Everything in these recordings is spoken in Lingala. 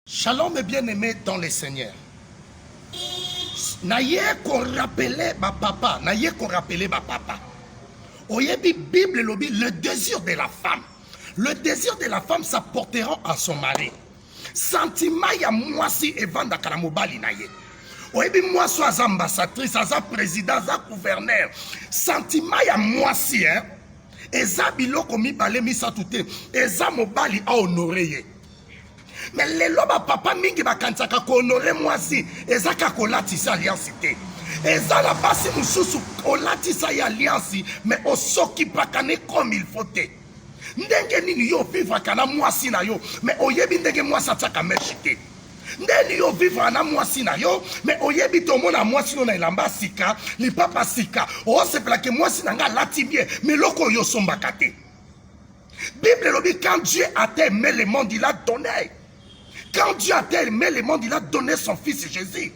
Shalom mes bien-aimés dans le Seigneur. Naye ko rappeler ba papa, naye ko rappeler ba papa. Oyebi Bible elobi le désir de la femme. Le désir de la femme s'apportera à son mari. Sentiment ya mwasi evandaka na mobali na ye. Oyebi mwasi aza ambassadrice, aza président, aza gouverneur. Sentiment ya mwasi hein, eza biloko mibale misato te, eza mobali a honorer ye. Mais lelo bapapa mingi bakanisaka kohonore mwasi eza kaka kolatisa alliance te. Eza na basi mosusu olatisa ye alliance mais osokipaka ne comme il faut te. Ndenge nini yo ovivraka na mwasi na yo mais oyebi ndenge mwasi atiaka meshe te? Ndenge yo ovivraka na mwasi na yo mais oyebi te, omona mwasi no na elamba sika, lipapa sika, osepelaka mwasi na nga alati bien, mais eloko oyo osombaka te. Bible elobi quand Dieu a aimé le monde, il a donné. Quand Dieu a aimé le monde, il a donné son fils Jésus.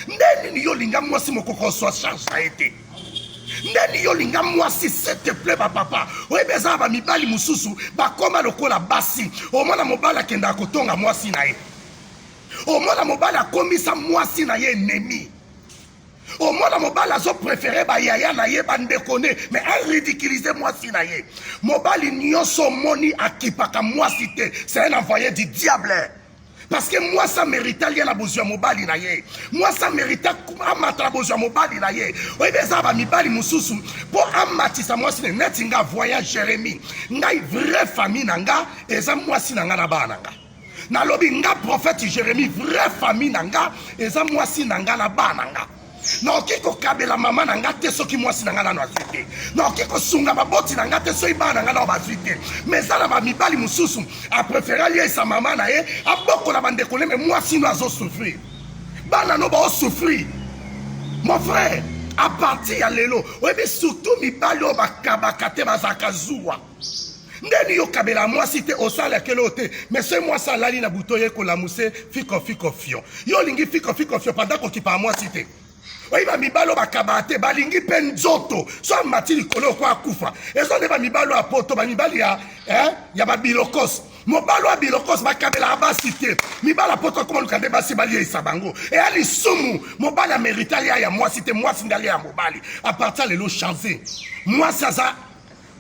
Nde nini yo olinga mwasi moko kozwa charge na ye te? Nde nini yo olinga mwasi, s'il te plaît bapapa? Oyebi eza na bamibali mosusu bakoma lokola basi. Omona mobali akendaka kotonga mwasi na ye, omona mobali akomisa mwasi na ye ennemi, omona mobali azoprefere bayaya na ye, bandeko ne, mais aridiculize mwasi na ye. Mobali nyonso omoni akipaka mwasi te, c'est un envoyé du diable. Parce que mwasi amérite alia na bozwi ya mobali na ye, mwasi amérite amata na bozwi ya mobali na ye. Oyebi eza bamibali mosusu mpo amatisa mwasi ne neti nga voyant Jérémie, ngai vraie famille na nga eza mwasi na nga na bana na nga. Nalobi nga prophète Jérémie, vraie famille na nga eza mwasi na nga na bana na nga. Nakoki kokabela mama na nga te soki mwasi na nga nano azwi te. Nakoki kosunga baboti na nga te soki bana na nga nano bazwi te. Mais eza na bamibali mosusu aprefere aliesa mama na ye, abokola bandeko ne, mais mwasi no azosouffrir, bana no baosouffrir. Mon frère, à partir ya lelo, oyebi surtout mibali oyo bakabaka te bazalaka zuwa. Ndeni yo kabela mwasi te, osalaka eloko te, mais soki mwasi alali na buto, ye kolamuse fiko fiko fio. Yo olingi fiko fiko fio panda kokipa mwasi te. Oyebi bamibali oyo bakabaka te balingi mpe nzoto so amati likolo oko akufa. Eza nde bamibali oyo ya poto, bamibali ya, eh, ya babilokos. Mobali oyo ya bilokos bakabelaka basi te. Mibali ya poto akoma luka nde basi balieisa bango, eya lisumu. Mobali amerite alia ya mwasi te, mwasi nde alia ya mobali. A partir lelo change. Mwasi aza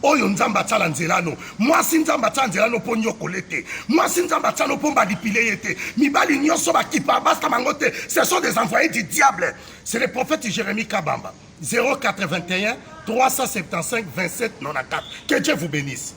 oyo Nzambe atia nzela no. Mwasi Nzambe atia nzela no mpo nyokole te. Mwasi Nzambe atia no mpo balipile ye te. Mibali nyonso bakipa basta bango te, ce sont des envoyés du diable. C'est le prophète Jérémie Kabamba, 081 375 27 94. Que Dieu vous bénisse.